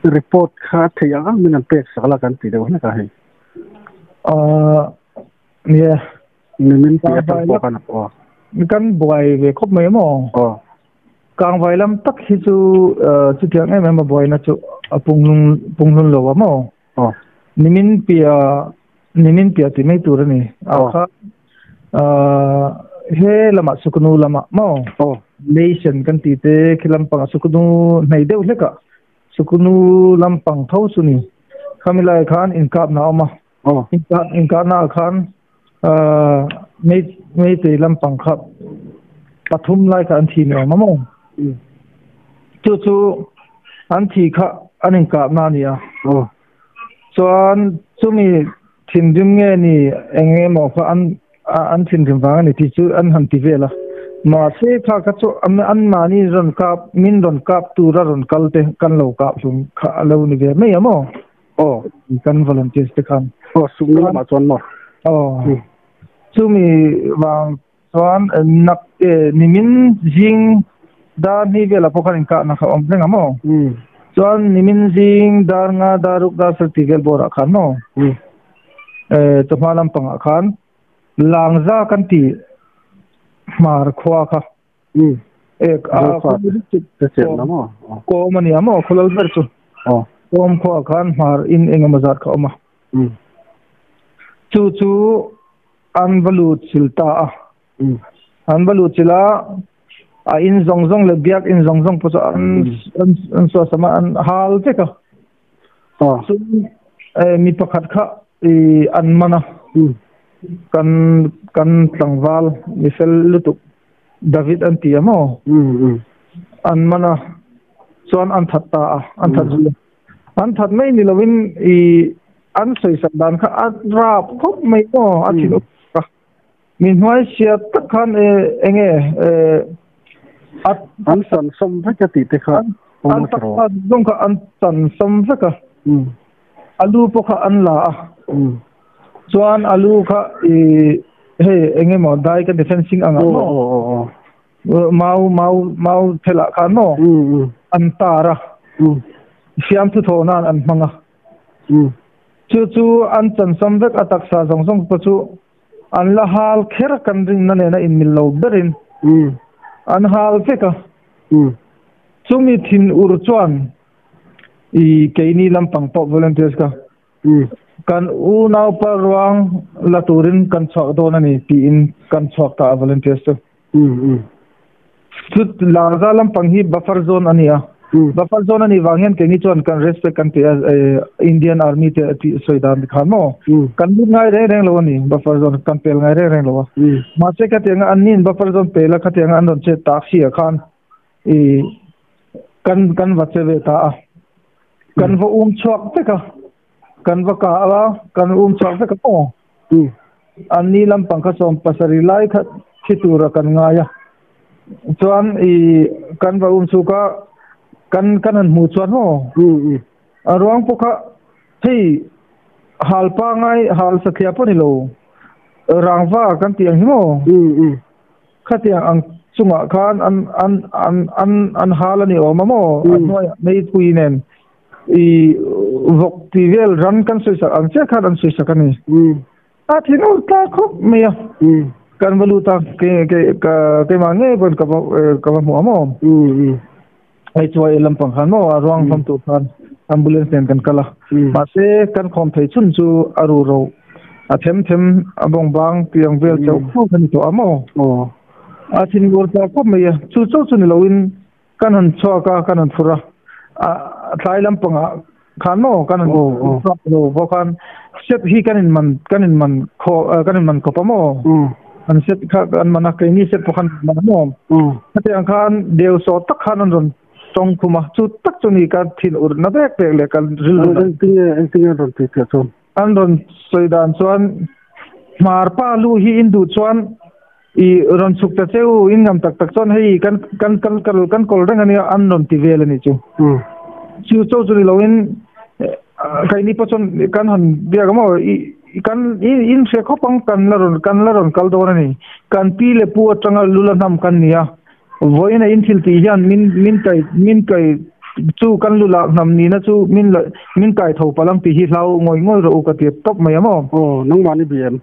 Report kha theih ang ang min an pek sak la kan ti deuh hlek a hei. Nia. Nimin tih atang pawh khan a aw. Kan buai ve khawp mai maw? Aw. Kangvai lam tak hi chu chutiang em em a buaina chu a punglung punglun lo a maw? Aw. Nimin pia nimin pia ti mai tur a ni. A kha he lamah Suknu lamah maw? Aw. Nation kan tih te khi lampangah Suknu hnei deuh hlekah Suknu lampang tho chu ni. Khami lai khan inkapna a awm a. Aw. Inkahna ah khan Meitei lampang kha pathum lai kha an thi ni awm a maw? Chu chu an thi kha an inkahna a ni a. Aw. Chuan chumi thinrim nge ni eng emaw kha an an thinrim vang a ni tih chu an han ti vel a. Mahse kha kha chu anmahni rawn kap min rawn kap tura rawn kal te kan lo kap hlum kha a lo ni ve mai a maw? Aw. Kan volunteers te khan. Aw sukna lamah chuan maw? Aw. Chumi vang chuan nak nimin zing dar hnih velah pawh khan inkahna kha a awm reng a maw? Chuan nimin zing dar nga dar ruk dar sarih tih vel bawrah khan maw? Chawhma lampangah khan Langza kan tih hmar khua kha. Kawm a nia maw khawlal ber chu. Kawm khuaah khan hmar in eng emaw zat kha a awm a. Chu chu an va lut chil ta a. An va lut chil a, a in zawng zawng leh biak in zawng zawng pawh chu an suasam a, an hal vek a. Chu mi pakhat kha an man a, kan kan tlangval mi fel lutuk David an ti a maw? An man a, chuan an that ta a, an that zui a. An that mai ni lovin i an sawisak dan kha a rap khawp mai maw a thin a. Mi hnuai sia tak khan e enge e a an chan sawm vek a tih te kha an tak kha zawng kha an chan sawm vek a. A lu pawh kha an la a. Chuan a lu kha i hei eng emaw dai kan ti fencing ang ah maw mau mau mau phelah khan maw an tar a fiamthu thaw nan an hmang a chu chu an chansam vek a taksa zawng zawng pawh chu an la hal kher kan rinna nena inmil lo berin an hal vek a chumi thin ur chuan i keini lampang pawh volunteers kha Kan unaupa ruang la turin kan chhuak dawn a ni tiin kan chhuak ta a volunteers chu. Chu Larza lampang hi buffer zone a ni a. Buffer zone a nih vang hian keini chuan kan respect kan ti a Indian Army te a tih sawi dan khan maw. Kan lut ngai reng reng lo a ni buffer zone kan pel ngai reng reng lo a. Mahse khatianga an niin buffer zone pel a khatianga an rawn chet tak si ah khan i kan kan va che ve ta a. Kan va um chhuak vek a, kan va kah a, kan um chhuak vek a maw? An ni lampang kha sawm pasarih lai kha thi tura kan ngai a, chuan i kan va um chhuk a, kan kan han hmuh chuan maw? A ruang pawh kha hei hal pangai hal satliah pawh ni lo, rangva kan tih ang hi maw? Khatiang ang chungah khan an an an an an hal a ni awm a maw? A hnuaiah meipui nen i vawk ti vel ran kan sawisak ang chiah khan an sawisak a ni. A thin ur ta khawp mai a. Kan va lut a, ke ke ka keimah ngei pawn ka va ka va hmu a maw? Hei chuai lampang khan maw a ruang hlawm tur khan ambulance nen kan kal a. Mahse kan khawm thei chhun chu a ru ro a them them a bawng bang tih ang vel chauh fo kha ni tawh a maw. A thinur ta khawp mai a, chu chauh chu ni loin kan han chhuak a kan han phur a, a tlai lampangah khan maw kan han chhuak lo pawh khan set hi kan inman kan inman khaw kan inman khawp a maw an set kha an man a keini set pawh khan man a maw khatiang khan deu saw tak khan an rawn tawng khum a chu tak chu ni ka thin ur na vek vek leh ka rilru engtinge engtinge an rawn tih theih chuan an rawn sawi dan chuan hmar pa lu hi in duh chuan i rawn chhuk ta cheu in ngam tak tak chuan hei kan kan kan kal kan kawl reng ania an rawn ti vel ani chu chu cho chu ni loin kaini pawh chuan kan han biak a maw i kan in hre khawp ang kan la rawn kan la rawn kal dawn ani kan pi leh pu atanga lula hnam kan ni a vawiin a in thil tih hian min min kai min kai Chu kan lu lak nam ni na chu min min kai tho palang ti hi hlau ngoi ngoi ro ka ti top mai amo. Oh nang mani bm.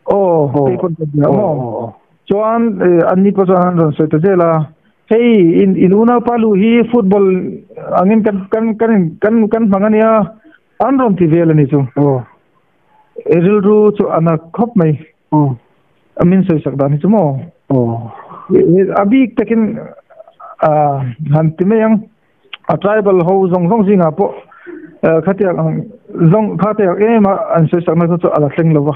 Oh te kon ta amo. Chuan an ni pa chuan ron soi ta zela hei in inuna palu hi football angin kan kan kan kan kan mangania an ron ti vel ani chu. Oh eril ru chu ana khop mai. Oh amin soi sak dan hi chu mo. Oh abik takin a han ti mai ang a tribal ho zong zong zinga po khatia zong khatia em an soi sak na chu ala thleng lova.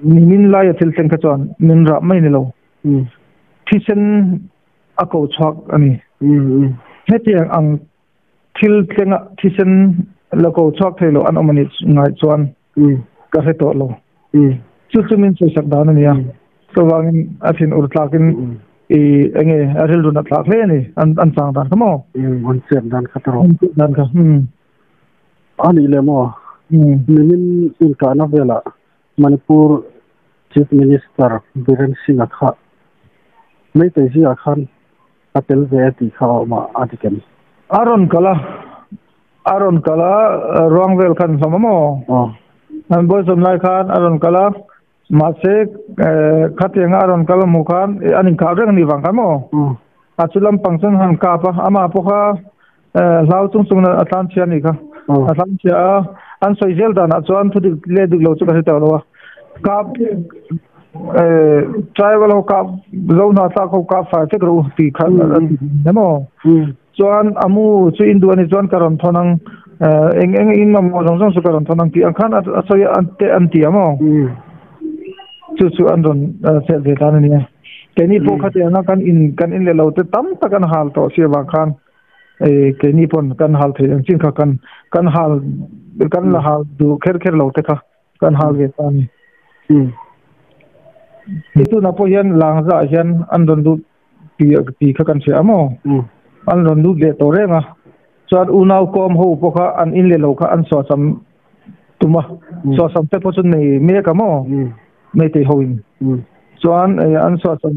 Min lai a thil thleng kha chuan min ra mai ni lo. Thisen a ko chhuak ani. Hetiang ang thil thlenga thisen la ko chhuak thei lo an awm ani ngai chuan ka hre tawh lo. Chu chu min soi sak dan ani a. So wangin a thin ur tlakin i enge a ril run a tlak hle ani an an chang dan kha mo. An chet dan kha taro. An chet dan kha. Ani le mo. Nimin in ka na vela Manipur Chief Minister Biren Singh kha mai te ji khan atel ve ti kha ma adikem. Aron kala aron kala ruang vel khan samamo. Oh an boy som lai khan aron kala ma se khatianga aron kala mu khan anin kha reng ni wang kha mo. A chulam pangchan han ka pa ama po kha hlau chung chung na atlan chia ni kha. Atlan chia an soi zel dan a chuan thu dik le dik lo chu ka ta lo ka tribal ho ka zo na ta ko ka fa te gru ti kha nemo. Chuan amu chu indu ani chuan karon thonang eng eng in ma mo jong jong su karon thonang ti ang khan a soi an te an ti amo. Chu chu an ron se ve ta ni ke ni po kha te na kan in le lo te tam ta kan hal to se wa khan e ke ni pon kan hal the ang chin kha kan kan hal kan la hal du kher kher lo te kha kan hal ve ta ni. Ni tu na po hian lang za hian an ron du ti ti kha kan che amo. An ron du le to renga chuan unau kom ho po kha an in le lo kha an so sam tuma so sam te po chun nei me ka mo me te hoin chuan an so sam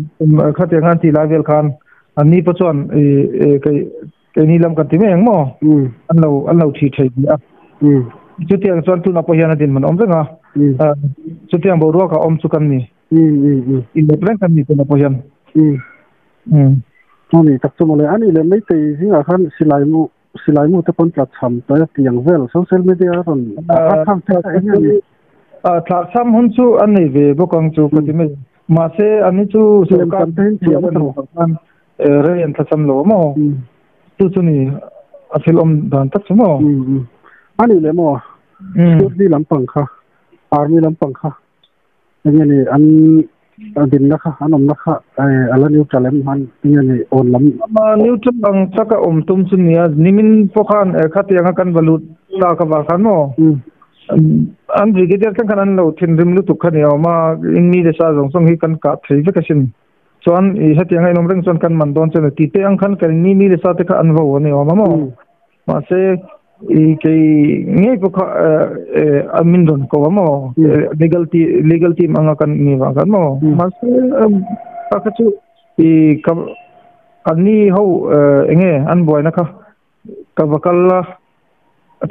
kha te ngan ti lai vel khan an ni po chuan e ke ke ni lam kan ti me ang mo an lo thi thei bi a. Chu tiang chuan tu na po hian a din man om renga chu tiang bo ruwa ka om chu kan ni in le reng kan ni tu na po hian. Ani tak chu mole ani le mai te zinga khan silai mu te pon tlat cham ta tiang vel social media ron a kham ta eng ani a thlak sam hun chu an nei ve bokang chu ka ti me ma se ani chu sarkar ten chiam to kan re an thacham lo mo tu chu ni a thil om dan tak chu mo. Ani le mo security lampang kha army lampang kha eng ani an din na kha anom na kha ala neutral em han eng ani on lam ma neutral ang chaka om tum chu nia nimin pokhan khatianga kan balut ta ka ba khan mo an brigadier kan an lo thin rim lu tu khan ya ma in mi de sa jong song hi kan ka thei ve ka sin chuan i hetianga inom reng chuan kan man don chen ti te ang khan kan ni mi de sa te kha an vo ani ma mo ma se i ke nge po kha amin don ko mo legal team anga kan ni wa kan mo ma se ka kha chu i ka ani ho enge an boy na kha ka bakal la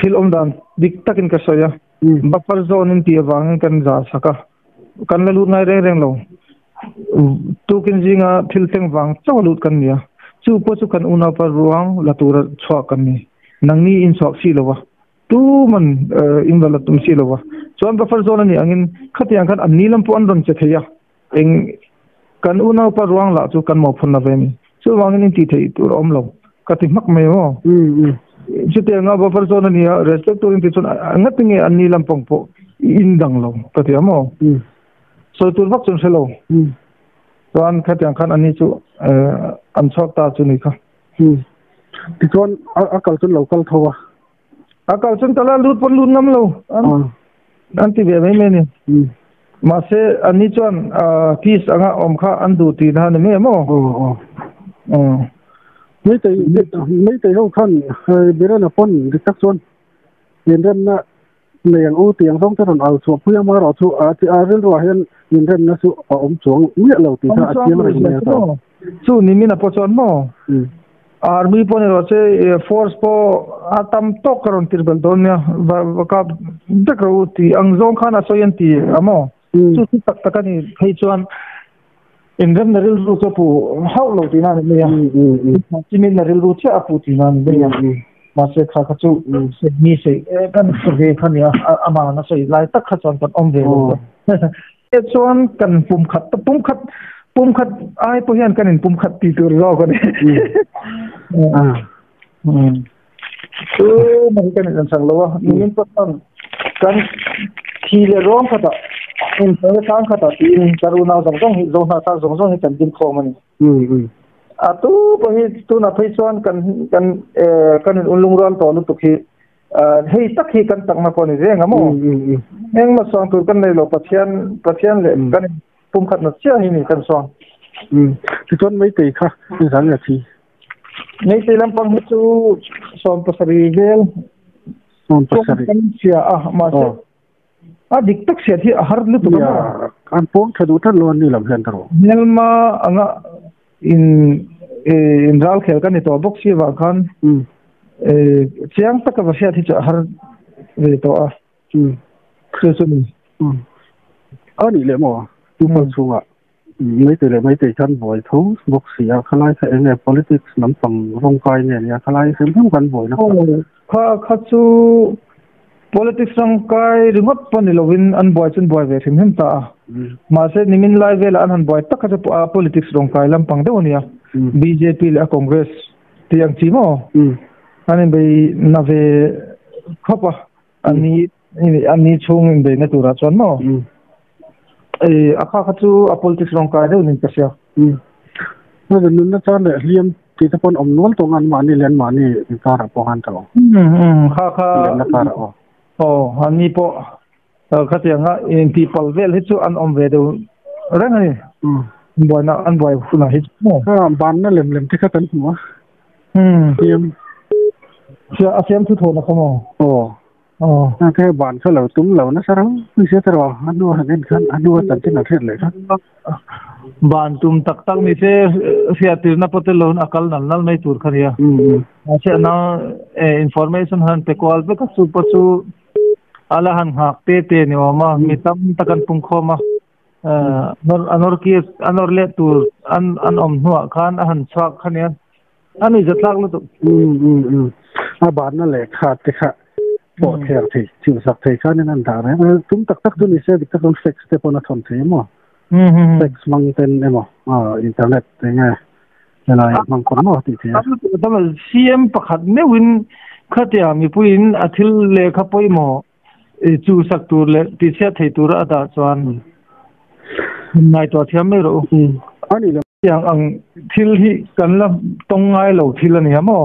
thil om dan dik takin ka soya buffer zone in ti awang kan za saka kan la lut ngai reng reng lo tu kin zinga thil teng wang chaw lut kan nia chu po chu kan una par ruang latura chwa kan ni nangni in chok si lowa tu man in wala tum si lowa chuan buffer zone ani angin khatiang khan an nilam pu an ron che theya eng kan una par ruang la chu kan mo phun na ve ni chu wangin in ti thei tur om lo ka ti mak mai mo. Chu te nga buffer zone ani respect turin ti chun angat nge an nilam pong po in dang lo ka ti amo. So tur vak chun selo chuan khatiang khan ani chu an chok ta chu ni kha. Ti chuan a kal chun local thowa a kal chun tala lut pon lut ngam lo an ti ve mai mai ni ma se ani chuan peace anga om kha an du ti na ni me mo. Mấy tây hậu khăn bữa na phone đi tắc chuan nhìn rem na này ang u tiếng song thế rồi ao chuột phuya mà rồi chuột à thì à rồi hiện nhìn rem na chu ôm chuông nghĩa lâu thì ta tiếng rồi này chu ni mi na po chuan mo. Army po ni ro se force po atam tok karon tirbel don nia va ka dek ro ti ang zong khan a soyan ti amo chu chu tak takani phei chuan in rem na ril ru chu pu hau lo ti na ni ya chimin na ril ru che apu ti na ni ya ma se kha kha chu se mi se kan ve khan ya ama na soi lai tak kha chuan kan om ve lo e chuan kan pum khat pum khat pum khat ai po hian kanin pum khat ti tur zo ko ni chu ma kan in sang lo ni min pa kan thi le rom khata in pa sang khata ti in karuna zong zong hi zo na ta zong zong hi kan din kho mani atu pa hi tu na phei chuan kan kan kan in ulung ral to lu tu khi hei tak hi kan tak na ko ni renga mo eng ma sang tur kan nei lo pathian pathian le kan pum khat na chia hi ni kan song ti chon mai te kha ni sang ya thi nei te lam pang chu som pasari vel som pasari kan chia a ma se a dik tak sia thi a har lu tu ya an pong thadu than lon ni lam hian taro nelma anga in in ral khel kan ni to bok si wa khan chiang tak ka sia thi cha har ve to a chu chu ni ani le mo tu ma chunga mấy từ lại mấy từ chân vội thú bốc xì à khai phải nghe politics nắm bằng rong coi nè nhà khai xem không cần vội nó kha kha chu politics rong kai ringot pon ni lovin an boy chun boy ve thim hem ta ma se nimin lai vel an han boy tak kha chu politics rong kai lam pang deuh nia BJP la Congress tiang chi mo ani bei na ve khopa ani ani chung in bei na tura chuan mo akha kha chu a politics rong kai deuh nin ka sia na nun na chan le hliam ti te pon om nual to ngan ma ni len ma ni kar po han to kha kha na kar o o ani po kha tianga in ti pal vel hi chu an om ve deuh reng ani boy na an boy huna hi mo ha ban na lem lem te kha kan hmuwa hliam sia a siam thu tho na kho mo o na the ban kha lo tum lo na sarang ni se taro anu han khan anu tan tin a thet le kha ban tum tak tak ni se sia tir na pote lon akal nal nal mai tur kharia acha na information han pe kwal pe ka su pa chu ala han hak te te ni ma mi tam takan pung kho ma anor anor ki anor le tur an an om nuwa khan a han chak khania ani jatlak lu tu a ban na le kha te kha po ther thei chu sak thei khan an da re tum tak tak tu ni se dik tak fix te pona thon thei mo fix mang ten emo internet te nge lai mang kon mo ti the tam CM pakhat me win khatia mi puin a thil le kha poi mo chu sak tur le ti che thei tur ada chuan nai to thiam me ro ani le yang ang thil hi kan la tong ngai lo thil ani mo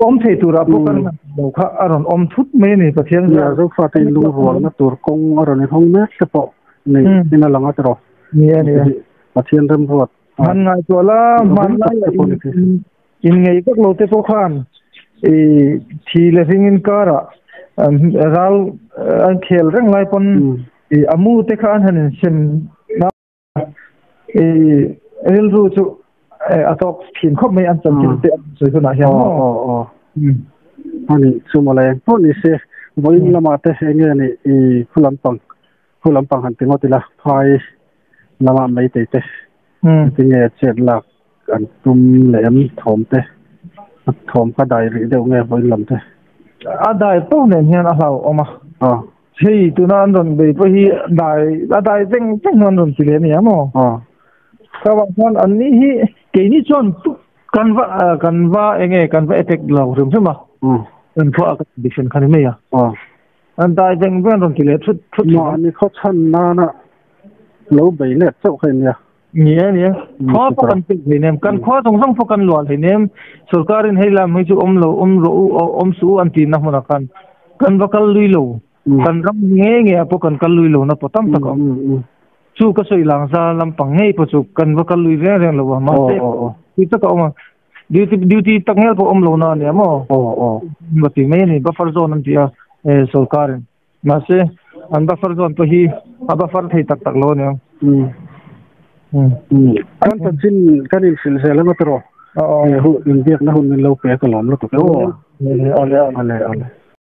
om thei tur a po kan lo kha aron om thut me ni pathian ya zo fa te lu rual na tur kong aron hong me se po ni ina langa tro ni ni pathian ram ruat man ngai to la man lai in ngei tak lo te po khan e thi le ring in kara ral an khel reng lai pon e amu te khan han sem na e ril ru chu atok phin khop mai an cham chin te soi khuna hian o ani chumale po ni se voin lama te enge ni e khulam pang han tingotila phai lama mai te te tinge chet lak an tum le am thom te thom ka dai ri deuh nge voin lam te a dai po nen hian a hlau oma hei tuna an ron bei po hi dai a dai veng veng an ron ti le ni amo ka wa chuan an ni hi ke ni chuan tu kan va enge kan va attack lo rum thuma an pho a condition khan me ya an dai veng veng ron ti le thut thut ma ni kho chan na na lo bei le chau khain ya ni ni kho pa kan pik hei nem kan kho song song pho kan lual hei nem sarkarin hei lam hei chu om lo om ro om su an ti na hmuna kan kan va kal lui lo kan ram nge nge apo kan kal lui lo na potam tak om chu ka soi lang za lam pang ngei po chu kan va kal lui reng reng lo ma te ti tak om duty duty tak ngel po om lo na ne mo ma ti me ni buffer zone an ti a sarkarin ma se an buffer zone po hi a buffer thei tak tak lo ne kan ta chin kan in sil sel ma tro Oo. Hu in biak na hun min lo pe ka lom lutuk e aw. Ale ale. Ale ale.